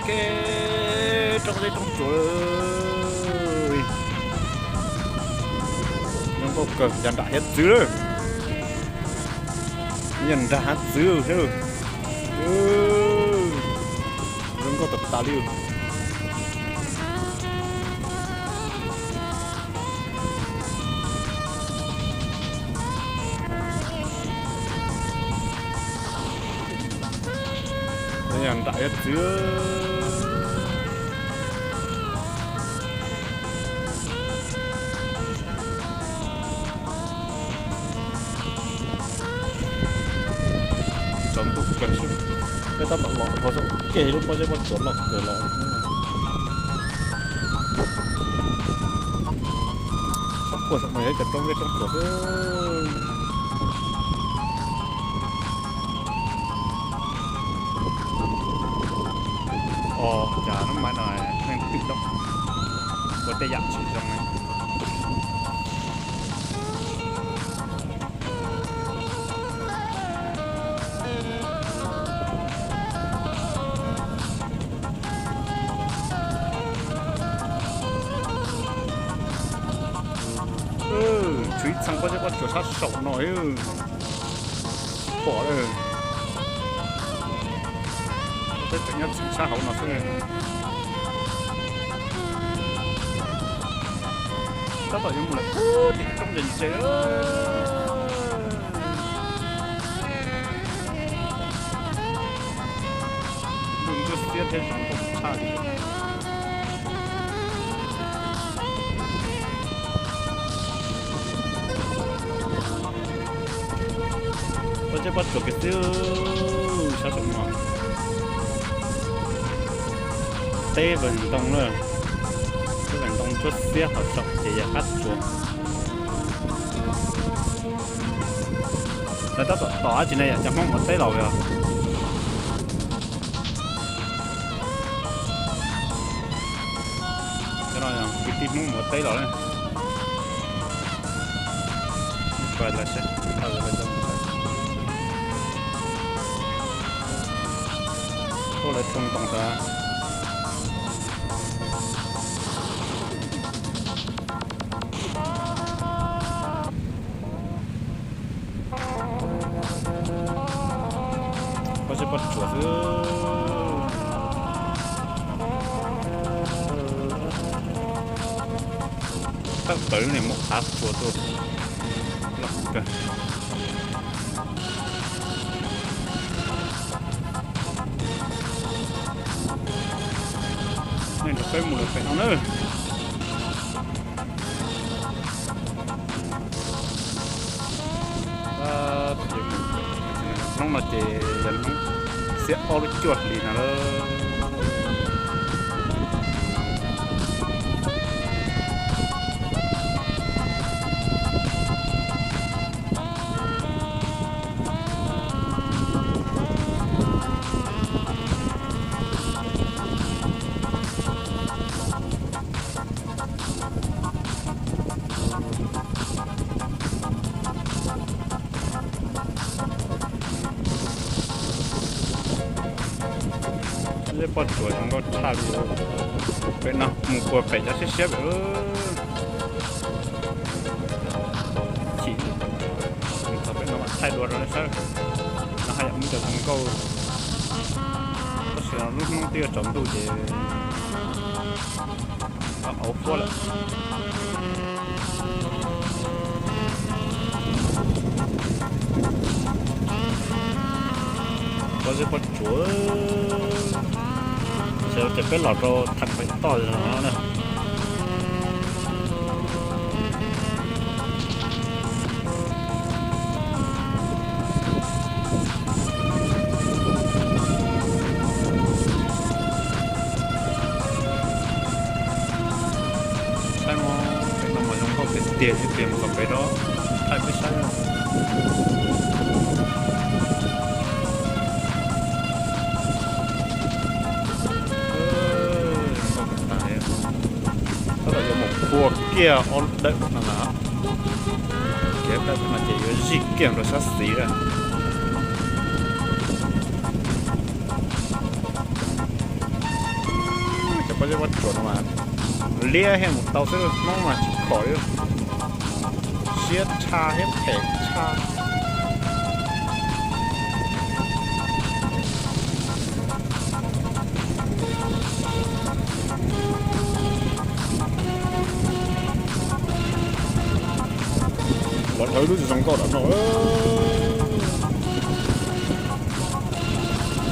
Ke roob zeb roob tsuas lawm. Zoo nkauj kawg, yog nram hiav txwv lawm. Yog nram hiav txwv thiab. Zoo nkauj tas tas li. Yog nram hiav txwv. Tsaus ntuj kawg, peb tab tom los dhau saum kej lub pob zeb pob tsuas loj kawg los. Txhob quaj saum no yog ib co roob zeb roob tsuas xwb. Os, cas hnub no neeg twm doog, ua tej yam tsis zoo li. Tshuav ib txheej pob zeb pob tsuas sab saum no. Pom lawm. Peb tseem nyob tseem sab hauv no xwb. Tab tom yuav mus lawm, ub, tim roob ntse ntse. Ntuj ntsuab xiab thiab zoo nkauj tshaj li. Pob zeb pob tsuas kiag xwb, sab saum no. Teb vees ntoo na, teb vees ntoo ntsuab xiab, hauv saum ces yog qab tsuas. Lawv tab tom tos dab tsi ne yom, cov Hmoob mus teb los yog. Cov no kwv tij Hmoob mus teb los ne. Ua lawv tsoo ntoo xwb. Pob zeb pob tsuas xwb. Tawm plaws lub niag muaj qav tsuas tuaj loj kawg. Nej nrog peb mus lawm pem no na. Hnub no ces yog hnub xiab ob lub cuaj hlis no lawm. Zeb pob tsuas zoo nkauj tshaj li. Pem no mus puag pem cov siab siab pem. Chim, txog pem no mam thaij dua rau nej saib. No haj yam muaj cov zoo nkauj, tab sis lub hnub twb yuav tsaus ntuj ces auv fuab lawm. Pob zeb pob tsuas, ces peb los rau theem pem toj no na. Saib no, pem no mas zoo nkauj tiag tiag, ib pliag mus kom pem rau thaij peb saib. Tab tom yuav mus puag kiag ob dawm no na. Kiag dawm no ces yuav zij kiag rau sab xis lawm. Peb pob tsuas no mas liab thiab mus tau xwb, Hmoob mas tsis khom li. Siab tshaj thiab phem tshaj. Los dhawv lub zoo nkauj nram no.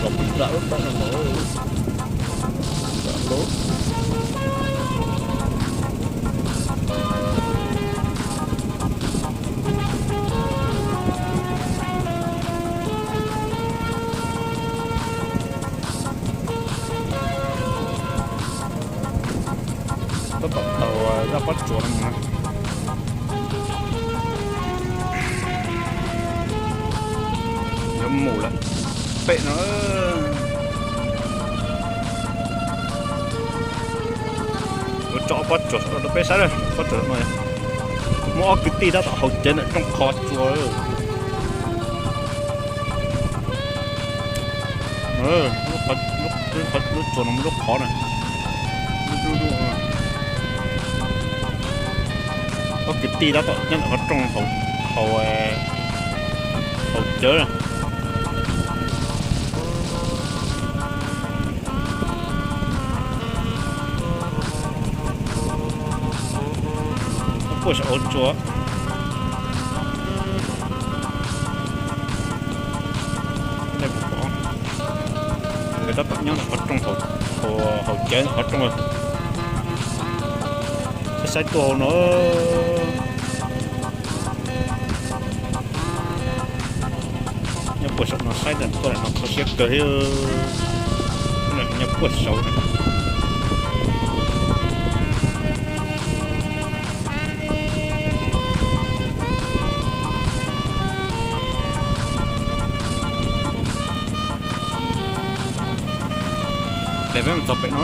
Los mus nram lub tawm no los. Nram lub. Tab tom taug zaj pob tsuas no mus na. Yuav mus lawm. Pem no. Yuav tso ob pob tsuas rau peb saib na, pob tsuas no. Muaj ob kwv tij tab tom haus cawv ntawm rooj qhov tsua. Lub tsua no muaj lub qhov na. Ob kwv tij tab tom nyob ntawm qhov rooj haus, haus cawv na. Puag saum hauv tsua. Nej puas pom? Nkawd tab tom nyob ntawm qhov rooj, haus cawv ntawm qhov rooj. Saib saib tuaj hauv no. Nyob puag saum no saib ntawm tuaj ntawm no kho siab kawg thiab. Nyob puag saud na. Ces peb mus txog pem no,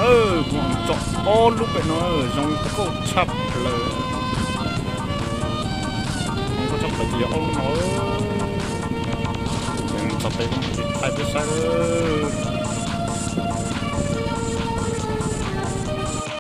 mus txog ob lub pem no zoo nkauj tshaj plaws. Zoo nkauj tshaj plaws ces yog ob lub no. Ces mus txog pem thaij peb saib.